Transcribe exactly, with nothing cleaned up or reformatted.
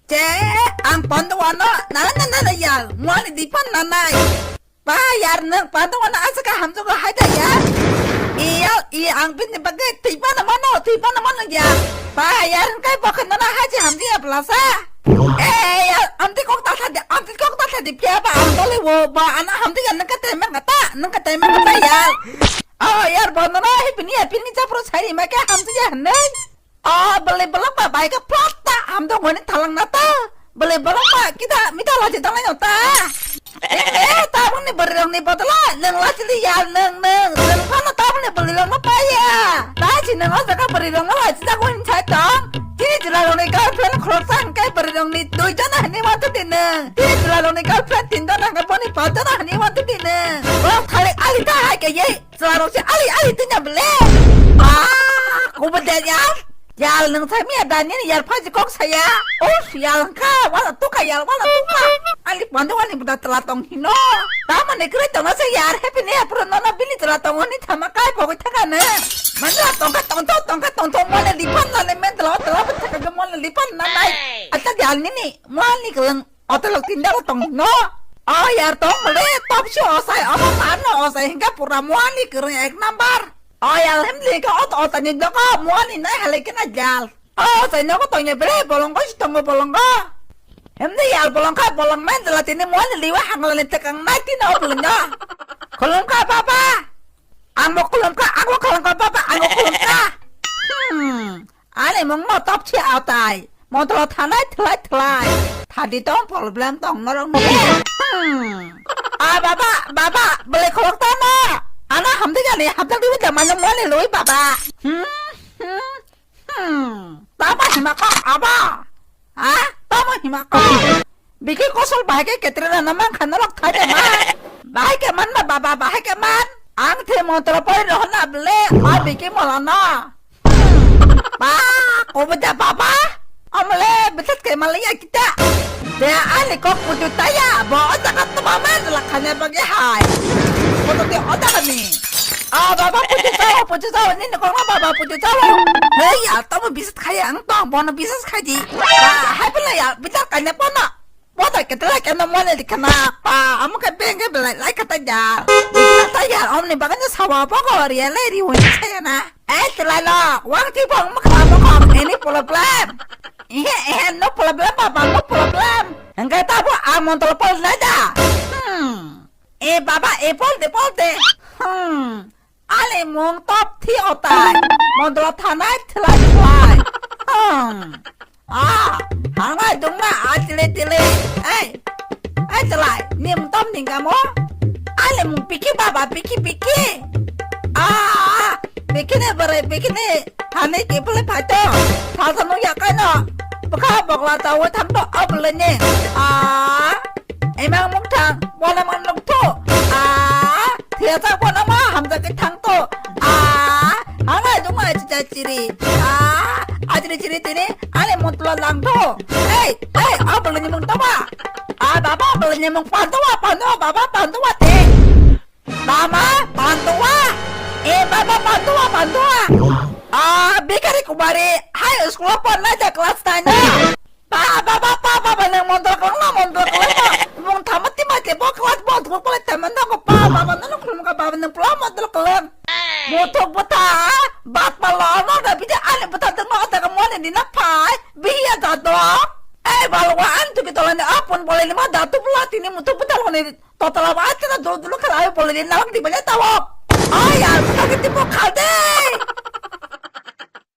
Che, ang pondo wano, na na na na yal, muani di pan na nai. Pa yar nang pondo wano asa ka hamjo ko hai da ya. Iyal, i ang pin ni bagai tui pan na mano, tui pan na mano ya. Pa yar kai bokhan na na haji hamji ya plasa. Eh, yal, amti kok ta sa di, amti kok ta sa di pia ba ang dole wo ba ana hamji ya nang ka temang kata, nang ka temang kata yal. Oh yar pondo na hi pini ya pini japro sari ma ke hamji ya nai. Oh, beli belok ba bai ka plata, hamdo ngoni thalang na ta. Beli belok ba kita mita laji tangai no ta. Eh, eh, tabang ni beri rong ni botol a, nang laji li ya, nang, nang, nang, kono tabang ni beli rong no pa ya. Ta si nang o jaga beri rong no laji ta ngoni chai tong. Tini jila rong ni girlfriend khorok sang kai beri rong ni dui jana hani wantu di nang. Tini jila rong ni girlfriend tin jana kai boni pa jana hani wantu di nang. Bok thalik ali ta hai ke ye. Chwlarok se ali ali twi na bele. Ah, kubu de ya. Yal nang sai miya da nini yar phaji kok saya. Us yal ka wala tuka yal wala tuka. Ali pande wani buda tla tong hino. Tama ne kre tong se yar happy ne apro no no bili tla tong ni thama kai pogoi thaka ne. Mandra tongka tongto tongka tongto mole lipan na ne men tla tla thaka mole lipan na nai. Ata yal nini mole ni kelang. Otelok tindalo tong no. O yar tong mole top si osai omo parno osai hingke pura muani kereng ek number. O yar hem lika ot otani doko muani nai halai kena jal. O osai nogo tongya bele bolongo si tongo bolongo. Hem de yar bolongka bolong men jala tini muani liwa hanglani tekang nai tino bolongo. Kolongka baba. Ang bo kolongka, ang bo kolongka baba, ang bo kolongka. Hmm. Ani mung no top si atai. Montro thanai thlai thlai. Thadi tong problem tong norok ni. Hmm. Ah, baba, baba, bele khorok ta no. Ana hamdi gani, hamdi gani, manya mole loi baba. Hmm, hmm, hmm. Baba hima kok aba. Ha? Tamo hima kok. Biki kosol bahai ke ketre na namang khanalok thai de ma. Bahai ke man ma baba, bahai ke man. Ang the montro poi rohna bele, ah, biki mola na. Ba, ko beda baba. Amle, betet ke malaya kita. De ani kok putu taya, bo otak at mama la khanya bagi hai. Ko to te otak ni. Ah, baba putu tawa, putu tawa, ni ko ma baba putu tawa. Hey, ya, tamo bisat khaya ang tong, bono bisat khaji. Ba, hai pala ya, bitar kanya pono. Bota ketela keno mole dikhana pa, amo ke benge belai lai kata ja. Kata ja, omni baganya sawa bogo riya lai ri wani saya na. Eh, telai lo, wang ti bong makha bong, any problem? Eh, eh, no problem, papa, no problem. Engkai ta bo amon tolo pol na ja. Hmm. Eh, baba, eh, pol de, pol de. Hmm. Alimung top thi otai. Mondro thanai thlai thlai. Hmm. Ah, hangai dungma atile tile. Ei. Ei thlai, nim tom ningamo. Alimung piki baba piki piki. Ah, piki ne bare piki ne. Thani kipule phaito. Thasa nung yakai no. Bukha bokla tawo thamto abule ne. Ah. Emang mukthang, bola man luktu. Ah, thiasa bola ma hamja ke thangtu. Ah, hanga juma chita chiri. Ah, ajri chiri tini, ale mutla langtu. Hey, hey, ah, bela nyemung tawa. Ah, baba, bela nyemung pantua, pantua, baba, pantua te. Baba, pantua. Eh, baba, pantua, pantua. Ah, bikari kumari, high school pon na ja class nine na. Pa, pa, pa, pa, pa, pa, nang montor kwlwng na, montor kwlwng na. Mung thamat ti ma ke bo kwat bo thuk pole thamat na ko pa, pa, pa, nang khulum ka pa, nang pula montor kwlwng. Mo thuk bwtha, bat pa lo no da bidi ani bwtha dang no da ka mone ni na phai, biya da do. Ei, balwa an tu ki tola ni apon pole ni ma da tu pula tini mo thuk bwtha lo ni totala ba ati na dulu dulu khala ai pole ni na di banya tawo. Ai, ya,